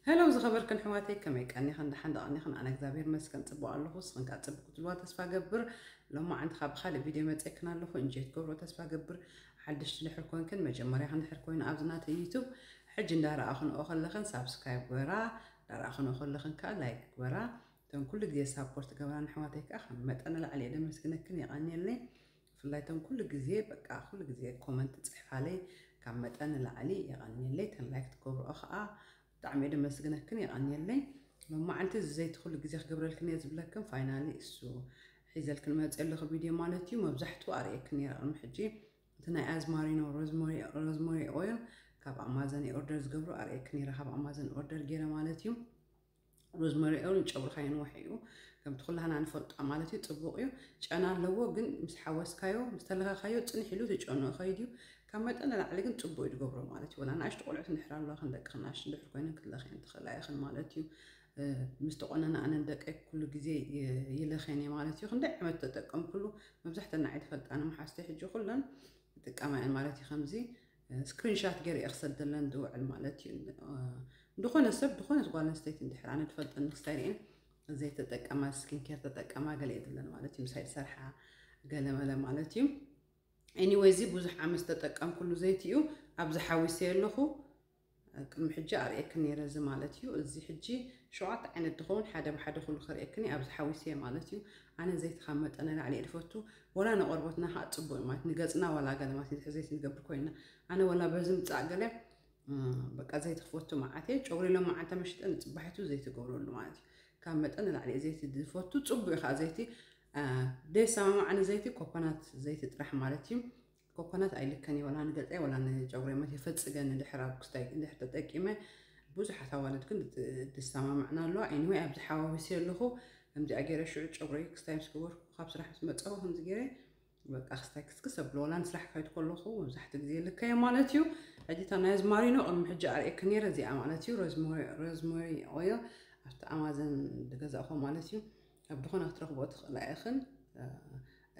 ሄሎ ዝኸበርክን ኣሕዋተይ፣ ከመይ ቀኒኽን? ደሓን ዶ ቀኒኽን? ኣነ እግዚኣብሔር ይመስገን ጽቡቕ ኣለኹ። ንስኽን ከኣ ጽቡቕ ክትብልዋ ተስፋ ገብር። ሎማዓንቲ ከኣ ብኻልእ ቪድዮ መጺኤክን ኣለኹ። እንጆይ ትገብርዎ ተስፋ ገብር። ሓደሽቲ ድሕር ኮንክን፣ መጀመርያኽን ድሕር ኮይኑ ኣብዚ ናተይ ዩቱብ ሕጂ እንዳረኣኽንኦ ከለኽን ሳብስክራይብ ግበራ፣ እንዳረኣኽንኦ ከለኽን ከኣ ላይክ ግበራ። እተን ኩሉ ግዜ ሳፖርት ትገብራኒ ኣሕዋተይ ከኣ ካብ መጠን ንላዕሊ እየ ደመስግነክን፣ የቐንየለይ። ብፍላይ እተን ኩሉ ግዜ፣ በቃ ኩሉ ግዜ ኮመንት ትጽሕፋለይ፣ ካብ መጠን ንላዕሊ የቐንየለይ። እተን ላይክ ትገብርኦ ከኣ ብጣዕሚ እየ ደመስግነክን፣ የቐንየለይ። ሎማዓንቲ እዚ ዘይቲ ኩሉ ግዜ ክገብረልክን እየ ዝብለክን፣ ፋይናሊ እሱ ሒዘልክን መፅእ ኣለኹ ቪድዮ ማለት እዩ። መብዛሕትኡ ኣርእየክን ነይረ ቅድሚ ሕጂ። እቲ ናይ ኣዝማሪኖ ሮዝመሪ፣ ሮዝመሪ ኦይል ካብ ኣማዘን ኦርደር ዝገብሩ ኣርእየክን ነይረ፣ ካብ ኣማዘን ኦርደር ገይረ ማለት እዩ። ሮዝመሪ ኦይል ንጨጉርኻ የንውሕ እዩ፣ ከምቲ ኩላህና ንፈልጦ ማለት እዩ። ጽቡቕ እዩ፣ ጨና ኣለዎ፣ ግን ምስ ሓወስካዮ፣ ምስ ተለኸኻዮ ጽንሕ ኢሉ እቲ ጨንኡ ይኸይድ እዩ። ካብ መጠን ንላዕሊ ግን ጽቡቕ እዩ ዝገብሮ ማለት እዩ። ወላ ንኣሽቱ ቆልዑት እንድሕር ኣለዋ፣ ክንደቅኽን ንኣሽቱ እንድሕር ኮይነን ክትለኽየን ትኽእላ ኢኽን ማለት እዩ። እ፣ ምስ ተቆነና ኣነን ደቀይ ኩሉ ግዜ ይ-፣ ይለኽየን እየ ማለት እዩ። ክንደይ ዓመት ተጠቀምኩሉ፣ መብዛሕተን ንዓይ ትፈልጣኒ መሓዝተይ ሕጂ ኩለን ይጥቀማ እየን ማለት እዩ። ከምዚ፣ እ፣ ስክሪንሻት ገይረ እየ ክሰደለን ዝውዕል ማለት እዩ። እ፣ ዝኾነ ሰብ፣ ዝኾነት ጓል ኣንስተይቲ እንድሕር ኣነ ትፈልጠኒ ክስታይ ርእየን ዘይተጠቀማ፣ ስኪን ኬር ተጠቀማ ገለ የብለን ማለት እዩ። ምሳይ ዝሰርሓ ገለ መለ ማለት እዩ። ኤኒወይ፣ እዚ ብዙሕ ዓመት ዝተጠቀምኩሉ ዘይቲ እዩ። ኣብዚ ሓዊሰ ኣለኹ። ቅድሚ ሕጂ ኣርእየክን ነይረ እዚ ማለት እዩ። እዚ ሕጂ ሸውዓተ ዓይነት ድኸውን ሓደ ብሓደ ኩሉ ከርእየክን እየ። ኣብዚ ሓዊሰ ማለት እዩ። ኣነ ዘይቲ ካብ መጠን ንላዕሊ እየ ዝፈቱ። ወላ ንቆርበትና ከዓ ጽቡቅ እዩ ማለት፣ ንገጽና ዋላ ገለ ማለት፣ እዚ ዘይቲ ንገብር ኮይና፣ ኣነ ወላ በዚ ምጻእ ገለ፣ እ፣ በቃ ዘይቲ ክፈቱ መዓት እየ። ጨጉሪ ሎም መዓንተ መሽጠ ንጽባሒቱ ዘይቲ ገብረሉ ማለት እዩ። ካብ መጠን ንላዕሊ እየ ዘይቲ ዝፈቱ። ጽቡቅ እዩ ከዓ ዘይቲ፣ እ፣ ደይሰማማዓኒ ዘይቲ ኮኮናት ዘይቲ ጥራሕ ማለት እዩ። ኮኮናት ኣይልከን እዩ፣ ወላ ንገጸይ ወላ ንጨጉረይ ማለት የፈጽገኒ። ድሕር ኣብ ክስታይ እንድሕር ተጠቂመ፣ ብዙሓት ኣዋልድ ግን ድ-፣ ድሰማማዕና ኣለዋ። ኤኒወይ፣ ኣብዚ ሓዋዊሰ ኣለኹ። ከምዚኣ ገይረ ሽዑ ጨጉረይ ክስታይ ምስ ገበርኩ፣ ካብ ስራሕ ምስ መጸኹ ከምዚ ገይረ በቃ ክስታይ ክስክስ ኣብሎ። ወላ ንስራሕ ክኸይድ ከለኹ መብዛሕትኡ ግዜ ልከየ ማለት እዩ። ሕጂ እታ ናይ ኣዝማሪኖ ቅድሚ ሕጂ ኣርእየኪ ነይረ፣ እዚኣ ማለት እዩ። ሮዝመሪ፣ ሮዝመሪ ኦይል ኣብቲ ኣማዘን ዝገዛእኹ ማለት እዩ። ኣብ ዝኾነ ክትረኽቦ ትኽእላ ኢኽን። እ፣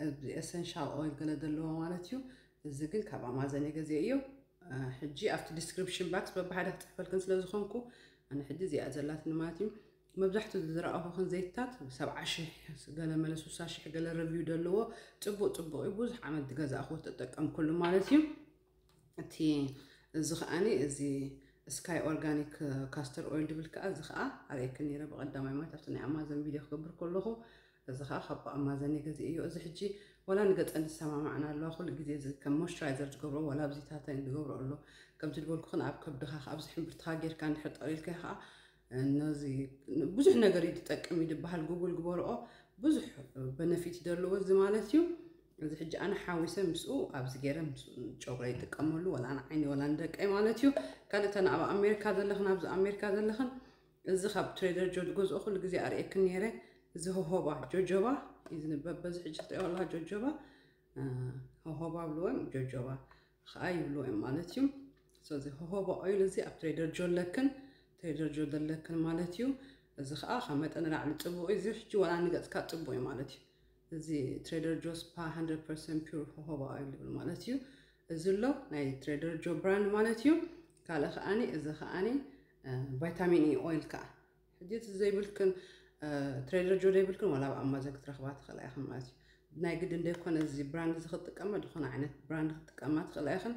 እዚ ኤሰንሻል ኦይል ገለ ዘለዎ ማለት እዩ። እዚ ግን ካብ ኣማዘን እየ ገዚኤዮ። እ፣ ሕጂ ኣብቲ ዲስክሪፕሽን ባክስ በብሓደ ክጽሕፈልክን ስለ ዝኾንኩ፣ ኣነ ሕጂ እዚኣ ዘላትኒ ማለት እዩ። መብዛሕትኡ ዝረኣኹኽን ዘይትታት ሰብዓ ሽሕ፣ ገለ መለ ስሳ ሽሕ፣ ገለ ረቪው ዘለዎ ጽቡቕ ጽቡቕ እዩ። ብዙሕ ዓመት ዝገዛእኹ ተጠቀምኩሉ ማለት እዩ። እቲ፣ እዚ ከኣኒ፣ እዚ ስካይ ኦርጋኒክ ካስተር ኦይል ድብል ከኣ፣ እዚ ከኣ ኣርእየክን ነይረ ብቐዳማይ ማለት ኣብቲ ናይ ኣማዘን ቪድዮ ክገብር ከለኹ፣ እዚ ከኣ ካብ ኣማዘን እየ ገዚኤዮ። እዚ ሕጂ ወላ ንገጸን ዝሰማማዕና ኣለዋ፣ ኩሉ ግዜ እዚ ከም ሞይስቸራይዘር ዝገብሮ፣ ወላ ኣብዚታተን ዝገብሮ ኣሎ። ከምቲ ዝበልኩኽን ኣብ ከብድኻ፣ ኣብዚ ሕምብርትኻ ጌርካ እንድሕር ጠቕሊልካ ከኣ፣ ነዚ ብዙሕ ነገር እዩ ዝጠቅም እዩ ዝበሃል፣ ጉግል ግበርኦ፣ ብዙሕ በነፊት ዘለዎ እዚ ማለት እዩ። እዚ ሕጂ ኣነ ሓዊሰ ምስኡ ኣብዚ ገይረ ምስ ጨጉረ ይጥቀመሉ፣ ወላ ንዓይኒ ወላ ንደቀይ ማለት እዩ። ካልእ እተን ኣብ ኣሜሪካ ዘለኽን፣ ኣብዚ ኣሜሪካ ዘለኽን፣ እዚ ካብ ትሬደር ጆ ዝገዝኦ ኩሉ ግዜ ኣርእየክን ነይረ። እዚ ሆሆባ ጆጆባ እዩ ዝንበብ፣ በዚ ሕጂ ትሪኦ ኣለኻ ጆጆባ፣ እ፣ ሆሆባ ብልዎ እዮም፣ ጆጆባ ኸኣ ይብልዎ እዮም ማለት እዩ። ስለዚ ሆሆባ ኦይል እዚ ኣብ ትሬደር ጆ ኣለክን፣ ትሬደር ጆ ዘለክን ማለት እዩ። እዚ ኸኣ ካብ መጠን ንላዕሊ ጽቡቕ እዩ። እዚ ሕጂ ዋላ ንገጽካ ጽቡቕ እዩ ማለት እዩ። እዚ ትሬደር ጆ ስፓ ሃንድረድ ፐርሰንት ፒውር ሆሆባ ኦይል ይብል ማለት እዩ። እዚ ኣሎ ናይ ትሬደር ጆ ብራንድ ማለት እዩ። ካልእ ከኣኒ፣ እዚ ከኣኒ፣ እ፣ ቫይታሚን ኢ ኦይል ከኣ። ሕጂ እቲ ዘይብልክን፣ እ፣ ትሬደር ጆ ዘይብልክን ዋላ ኣብ ኣማዘን ክትረኽባ ትኽእላ ኢኽን ማለት እዩ። ናይ ግድን ዘይኮነ እዚ ብራንድ እዚ ክትጥቀማ፣ ዝኾነ ዓይነት ብራንድ ክትጥቀማ ትኽእላ ኢኽን።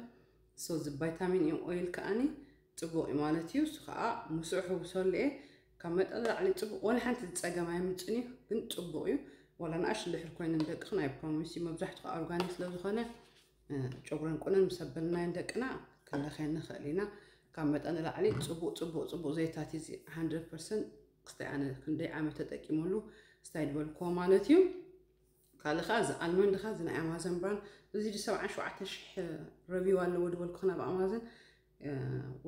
ሶ እዚ ቫይታሚን ኢ ኦይል ከኣኒ ጽቡቕ እዩ ማለት እዩ። እሱ ከኣ ምስኡ ሕውሰሉ እየ። ካብ መጠን ንላዕሊ ጽቡቕ፣ ዋላ ሓንቲ ጸገም ኣየምጽእን እዩ፣ ግን ጽቡቕ እዩ። ዋላ ንኣሽቱ እንድሕር ኮይነን ደቅኽን፣ ኣይ ፕሮሚስ እዩ። መብዛሕትኡ ከኣ ኦርጋኒክ ስለ ዝኾነ፣ እ፣ ጨጉረን ቁነን ምስ ኣበልናየን ደቅና ክንለኽየን ንኽእል ኢና። ካብ መጠን ንላዕሊ ጽቡቕ፣ ጽቡቕ፣ ጽቡቕ ዘይታት እዩ እዚ። ሃንድረድ ፐርሰንት ክስታይ ኣነ ክንደይ ዓመት ተጠቂመሉ፣ ክስታይ ዝበልክዎ ማለት እዩ። ካልእ ኸዓ እዚ ኣልመንድ ኸዓ እዚ ናይ ኣማዘን ብራንድ፣ እዚ ዲ ሰብዓን ሸውዓተን ሽሕ ረቪው ኣለዎ ዝበልኩኽን ኣብ ኣማዘን፣ እ፣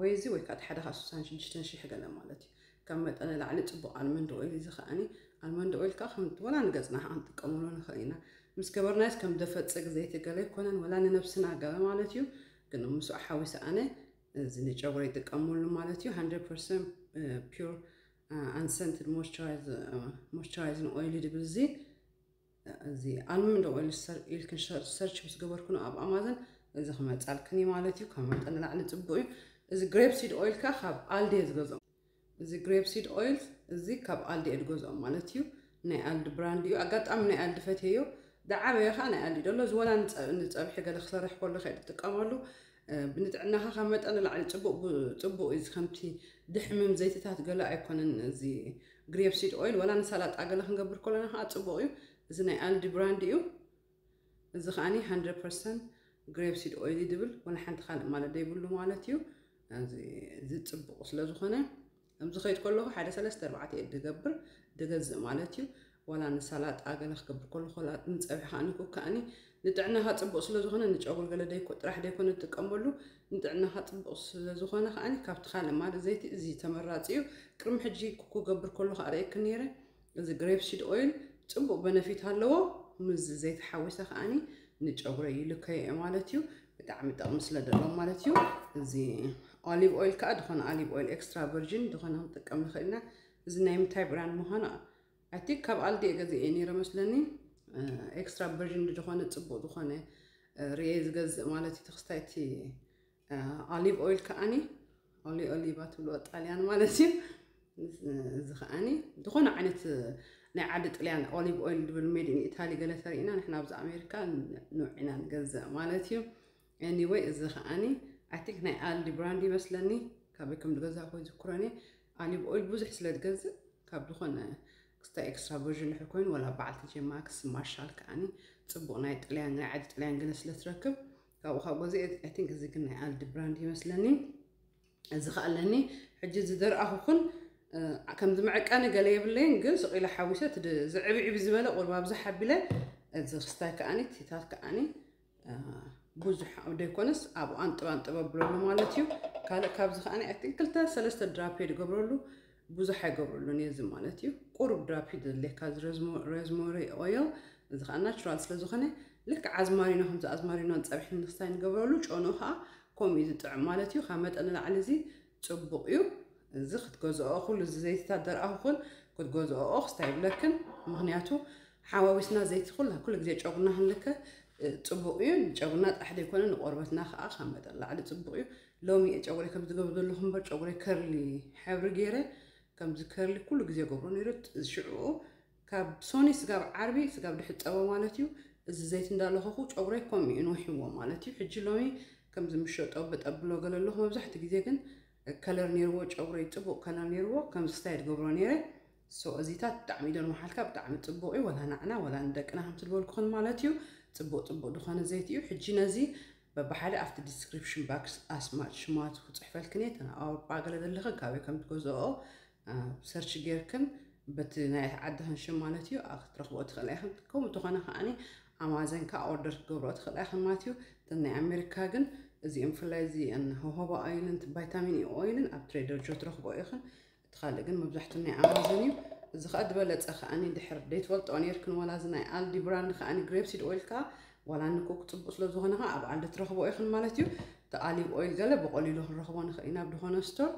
ወይ እዚ ወይ ከዓ እቲ ሓደ ኸዓ ስሳን ሽዱሽተን ሽሕ ገለ ማለት እዩ። ካብ መጠን ንላዕሊ ጽቡቕ ኣልመንድ ኦይል እዩ። እዚ ኸዓኒ ኣልመንድ ኦይል ከዓ ከም ወላ ንገጽና ኸዓ ክንጥቀመሉ ንኽእል ኢና። ምስ ገበርናዮስ ከም ደፈጽግ ዘይቲ ገለ ኣይኮነን፣ ወላ ንነብስና ገለ ማለት እዩ። ግን ምስኡ ሓዊሰ ኣነ እዚ ንጨጉረ ይጥቀመሉ ማለት እዩ። ሃንድረድ ፐርሰንት ፒውር፣ እ፣ ኣንሰንትድ ሞይስቸራይዝ-፣ እ፣ ሞይስቸራይዚንግ ኦይል ድብል እዚ። እዚ ኣልመንድ ኦይል ሰር-፣ ኢልክን ሰር-፣ ሰርች ምስ ገበርክን ኣብ ኣማዘን እዚ ክመጻልክን እዩ ማለት እዩ። ካብ መጠን ንላዕሊ ጽቡቕ እዩ። እዚ ግሬፕ ሲድ ኦይል ከኣ ካብ ኣልዲ እየ ዝገዝኦ። እዚ grape seed oil እዚ ካብ ኣልዲ እየ ዝገዝኦ ማለት እዩ። ናይ ኣልዲ ብራንድ እዩ። ኣጋጣሚ ናይ ኣልዲ ፈትየዮ። ዝዓበየ ከዓ ናይ ኣልዲ ደሎ፣ እዚ ወላ ንፀ- ንፀብሒ ገለ ክሰርሕ ከሎ ከ ትጥቀመሉ። ንጥዕናኻ ካብ መጠን ንላዕሊ ፅቡቅ፣ ፅቡቅ እዩ። ከምቲ ድሕምም ዘይትታት ገለ ኣይኮነን። እዚ grape seed oil ወላ ንሳላጣ ገለ ክንገብር ከለና ከዓ ፅቡቅ እዩ። እዚ ናይ ኣልዲ ብራንድ እዩ። እዚ ከዓኒ hundred percent grape seed oil ይድብል፣ ወላ ሓንቲ ካልእ ማለት ዘይብሉ ማለት እዩ። እዚ ፅቡቅ ስለ ዝኾነ ከምዚ ከይድ ከለኹ ሓደ ሰለስተ ኣርባዕተ እየ ድገብር፣ ድገዝእ ማለት እዩ። ወላ ንሳላጣ ገለ ክገብር ከለኹ፣ ወላ ንፀብሒ ከዓኒ ኩክ ከዓኒ ንጥዕናኻ ፅቡቅ ስለ ዝኾነ ንጨጉሪ ገለ ደይኮ- ጥራሕ ደይኮነ ትጥቀመሉ፣ ንጥዕናኻ ፅቡቅ ስለ ዝኾነ ከዓኒ ካብቲ ካልእ ማለት ዘይቲ እዚ ተመራፂ እዩ። ቅድሚ ሕጂ ኩክ ክገብር ከለኹ ኣርእየክን ነይረ። እዚ grape seed oil ፅቡቅ benefit ኣለዎ። ምስ ዘይቲ ሓዊሰ ከዓኒ ንጨጉረይ ይልከዮ እየ ማለት እዩ። ብጣዕሚ ጠቕሚ ስለ ዘለዎ ማለት እዩ። እዚ olive oil ከዓ ዝኾነ olive oil extra virgin ዝኾነ ክንጥቀም ንኽእል ኢና። እዚ ናይ ምንታይ ብራንድ ምዃኑ ኣቲ ካብ ኣልዲ እየ ገዚኤ ነይረ መስለኒ። ኤክስትራ ቨርጅን ዝኾነ ፅቡቅ ዝኾነ እ፣ ርኤ ዝገዝእ ማለት እዩ። ተክስታይ እቲ olive oil ከዓኒ ኦሊ ኦሊቫ ትብልዎ ጣልያን ማለት እዩ። እዚ ከዓኒ ዝኾነ ዓይነት ናይ ዓዲ ጥልያን olive oil ድብል made in Italy ገለ ተሪእና ንሕና ኣብዚ ኣሜሪካ ንውዕ ኢና ንገዝእ ማለት እዩ። Anyway እዚ ከዓኒ I think ናይ ኣልዲ ብራንድ ይመስለኒ። ካበይ ከም ዝገዛእኩ ይዝክሮኒ። Olive oil ብዙሕ ስለ ዝገዝእ ካብ ዝኾነ ክስታይ ኤክስትራ ቨርዥን ድሕር ኮይኑ ወላ በዓልቲ ጄማክስ ማርሻል ከዓኒ ፅቡቅ ናይ ጥልያን ናይ ዓዲ ጥልያን ገለ ስለ ትረክብ ካብኡ ካብ ገዚአ I think እዚ ግን ናይ ኣልዲ ብራንድ ይመስለኒ። እዚ ከኣለኒ ሕጂ ዝደርኣኹ ኩን ከምዚ መዕቀኒ ገለ የብለይን ግን ስቕ ኢለ ሓዊሰ እቲ ድ- ዝዕብዕብ ዝበለ ቁርብ ኣብዝሕ ኣቢለ እዚ ክስታይ ከዓኒ ቲታት ከዓኒ ብዙሕ ደይኮነስ ኣብኡ ኣንጥብ ኣንጥብ ኣብለሉ ማለት እዩ። ካልእ ካብዚ ከዓኒ I think ክልተ ሰለስተ ድራፕ ድገብረሉ ብዙሕ ኣይገብረሉን እየ እዚ ማለት እዩ። ቁሩብ ድራፕ እዩ ዘድልየካ እዚ ሮዝሞሪ ኦይል እዚ ከዓ ናቹራል ስለ ዝኾነ ልክዕ ኣዝማሪኖ ከምዚ ኣዝማሪኖን ፀብሒ ንክስታይ ንገብረሉ ጨንኡ ከዓ ከምኡ እዩ ዝጥዕም ማለት እዩ። ካብ መጠን ንላዕሊ እዚ ፅቡቅ እዩ። እዚ ክትገዝኦ ኩሉ እዚ ዘይትታት ደርኣኹ ኩን ክትገዝኦ ክስታይ ይብለክን። ምክንያቱ ሓዋዊስና ዘይቲ ኩላ ኩሉ ግዜ ጨጉርና ክንልከ እ፣ ፅቡቅ እዩ። ንጨጉርና ጥራሕ ዘይኮነ ንቆርበትና ከዓ ካብ መጠን ላዕሊ ፅቡቅ እዩ። ሎሚ እየ ጨጉረይ ከም ዝገብር ዘለኹ እምበር ጨጉረይ ከርሊ ሕብሪ ገይረ ከምዚ ከርሊ ኩሉ ግዜ ገብሮ ነይሩ። ሽዑ ካብ ሶኒ ስጋብ ዓርቢ ስጋብ ድሕፀቦ ማለት እዩ። እዚ ዘይቲ እንዳለኸኹ ጨጉረይ ከምኡ እዩ ንውሕዎ ማለት እዩ። ሕጂ ሎሚ ከምዚ ምሸ ጠብ ጠብሎ ገለ ኣለኹ። መብዛሕትኡ ግዜ ግን ከለር ነይርዎ ጨጉረይ ፅቡቅ ከለር ነይርዎ ከምዚ ስታይ ዝገብሮ ነይረ። ሶ እዚታት ብጣዕሚ ኢለ ንመሓልካ ብጣዕሚ ፅቡቅ እዩ። ወላ ንዓና ወላ ንደቅና ከምቲ ዝበልኩኽን ማለት እዩ። ፅቡቅ ፅቡቅ ዝኾነ ዘይቲ እዩ። ሕጂ ነዚ በብሓደ ኣብቲ ዲስክሪፕሽን ባክስ ኣስማት ሽማቱ ክፅሕፈልክን እየ። እተን ኣብ ኣውሮጳ ገለ ዘለኽን ካበይ ከም ትገዝኦ ሰርች ጌርክን በቲ ናይ ዓድኽን ሽም ማለት እዩ ኣ- ክትረኽቦ ትኽእላ ኢኽን። ከምኡ እንተኾነ ከዓኒ ኣማዘን ከዓ ኦርደር ክትገብሮ ትኽእላ ኢኽን ማለት እዩ። እተን ናይ ኣሜሪካ ግን እዚኦም ብፍላይ እዚአን ሆሆባ ኦይልን ቫይታሚን ኢ ኦይልን ኣብ ትሬደር ጆ ትረኽቦ ኢኽን። እቲ ካልእ ግን መብዛሕትኡ ናይ ኣማዞን እዩ። እዚ ከዓ ዝበለፀ ከዓኒ ድሕር ደይትፈልጦ ነርክን ዋላ እዚ ናይ ኣልዲ ብራንድ ከዓኒ ግሬፕሲድ ኦይል ከዓ ዋላ ንኩክ ፅቡቅ ስለ ዝኾነ ከዓ ኣብ ኣልዲ ትረኽቦ ኢኽን ማለት እዩ። እቲ ኣሊቭ ኦይል ገለ ብቀሊሉ ክንረኽቦ ንኽእል ኢና ኣብ ዝኾነ ስቶር።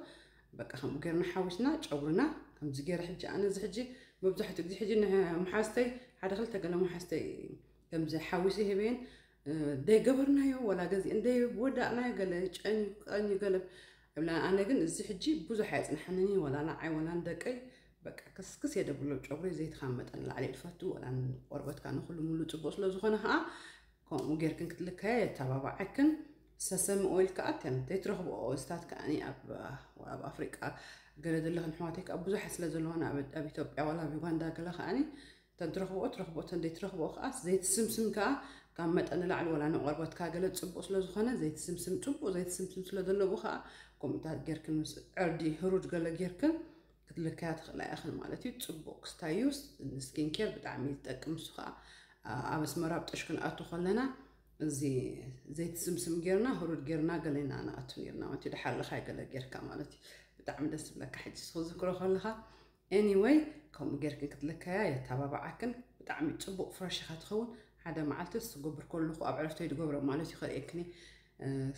በቃ ከምኡ ጌርና ሓዊስና ጨጉርና ከምዚ ገይረ ሕጂ ኣነ እዚ ሕጂ መብዛሕትኡ ግዜ ሕጂ ንመሓዝተይ ሓደ ክልተ ገለ መሓዝተይ ከምዚ ሓዊሰ ሂበየን ደይገበርናዮ ወላ ገዚአን ደይወዳእናዮ ገለ ጨኝ ቀኝ ገለ እብላ። ኣነ ግን እዚ ሕጂ ብዙሕ ኣየፅንሓንን እዩ ወላ ንዓይ ወላ ንደቀይ በቃ ክስክስ እየ ደብሎ ጨጉሪ ዘይትኻ መጠን ላዕሊ ዝፈቱ ወላ ቆርበትካ ንኩሉ ሙሉ ፅቡቅ ስለ ዝኾነ ከዓ ከምኡ ጌርክን ክትልከያ የተባባዓክን። ሰሰሚ ኦይል ከዓ ተምተይ ትረኽብኦ እስታት ከዓኒ ኣብ ኣብ ኣፍሪቃ ገለ ዘለኽን ኣሕዋተይ ከዓ ብዙሓት ስለ ዘለዋና ኣብ ኣብ ኢትዮጵያ ዋላ ኣብ ዩጋንዳ ገለ ከዓኒ እተን ትረኽብኦ ትረኽብኦ እተን ዘይትረኽብኦ ከዓ ዘይቲ ስምስም ከዓ ካብ መጠን ንላዕሊ ዋላ ንቆርበትካ ገለ ፅቡቅ ስለ ዝኾነ ዘይቲ ስምስም ፅቡቅ ዘይቲ ስምስም ስለ ዘለዎ ከዓ ከምኡታት ጌርክን ምስ ዕርዲ ህሩድ ገለ ጌርክን ክትልከያ ትኽእላ ኢኽን ማለት እዩ። ፅቡቅ ክስታይ እዩ። ስኪን ኬር ብጣዕሚ እዩ ዝጠቅም። ንሱ ከዓ ኣብ ኣስመራ ኣብ ጠሽ ክንኣቱ ከለና እዚ ዘይቲ ስምስም ጌርና ህሩድ ጌርና ገለና ንኣቱ ኔርና ማለት እዩ። ድሓር ልኻይ ገለ ጌርካ ማለት እዩ። ብጣዕሚ ደስ ዝብለካ ሕጂ ዝኽዝክሮ ከለኻ። Anyway ከምኡ ጌርክን ክትልከያ የተባባዓክን። ብጣዕሚ ፅቡቅ ፍረሽ ኢኻ ትኸውን። ሓደ መዓልቲ ዝገብር ከለኹ ኣብ ዕረፍተይ ዝገብሮ ማለት እዩ ከርእየክን እየ።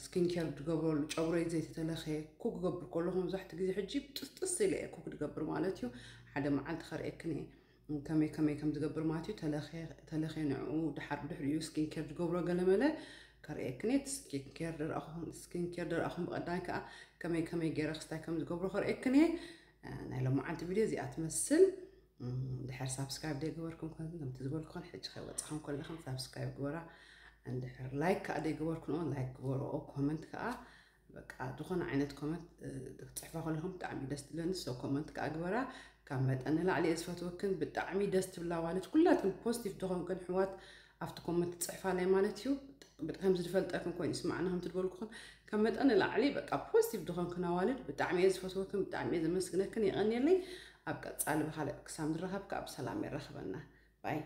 ስኪን ኬር ዝገብረሉ ጨጉረይ ዘይተተለኸየ ኩክ ክገብር ከለኹ መብዛሕትኡ ግዜ ሕጂ ጥስጥስ ኢለ እየ ኩክ ዝገብር ማለት እዩ። ሓደ መዓልቲ ከርእየክን እየ ከመይ ከመይ ከም ዝገብር ማለት እዩ። ተለኸ ተለኸ ንዕኡ ድሓር ብድሕሪኡ ስኪን ኬር ዝገብሮ ገለመለ ከርእየክን እየ። ስኪን ኬር ደርኣኹም ስኪን ኬር ደርኣኹም ብቐዳይ ከዓ ከመይ ከመይ ገይረ ክስታይ ከም ዝገብሮ ከርእየክን እየ። ሎማዓንቲ ቪድዮ እዚኣ ትመስል። ድሕር ሳብስክራይብ ደይገበርኩም ኮን ከምቲ ዝበልኩን ሕጂ ከይወፃኹም ከለኹም ሳብስክራይብ ግበራ። እንድሕር ላይክ ከዓ ደይገበርኩን ኦን ላይክ ግበርኦ። ኮመንት ከዓ በቃ ዝኾነ ዓይነት ኮመንት ክትፅሕፋ ከለኹም ብጣዕሚ ደስ ትብለኒ። ሰው ኮመንት ከዓ ግበራ። ካብ መጠን ንላዕሊ እየ ዝፈትወክን። ብጣዕሚ ደስ ትብላ ዋልድ። ኩላትክን ፖዚቲቭ ዝኾንክን ኣሕዋት ኣብቲ ኮመንት ትፅሕፋለይ ማለት እዩ። ከምዚ ዝፈልጠክን ኮይኑ ይስማዕና ከም ትድበልኩኽን ካብ መጠን ንላዕሊ በቃ ፖዚቲቭ ዝኾንክን ኣዋልድ ብጣዕሚ እየ ዝፈትወክን፣ ብጣዕሚ እየ ዘመስግነክን። የቐንየለይ። ኣብ ቀፃሊ ብካልእ ክሳብ ንራኸብ ከዓ ብሰላም የራኽበና። ባይ።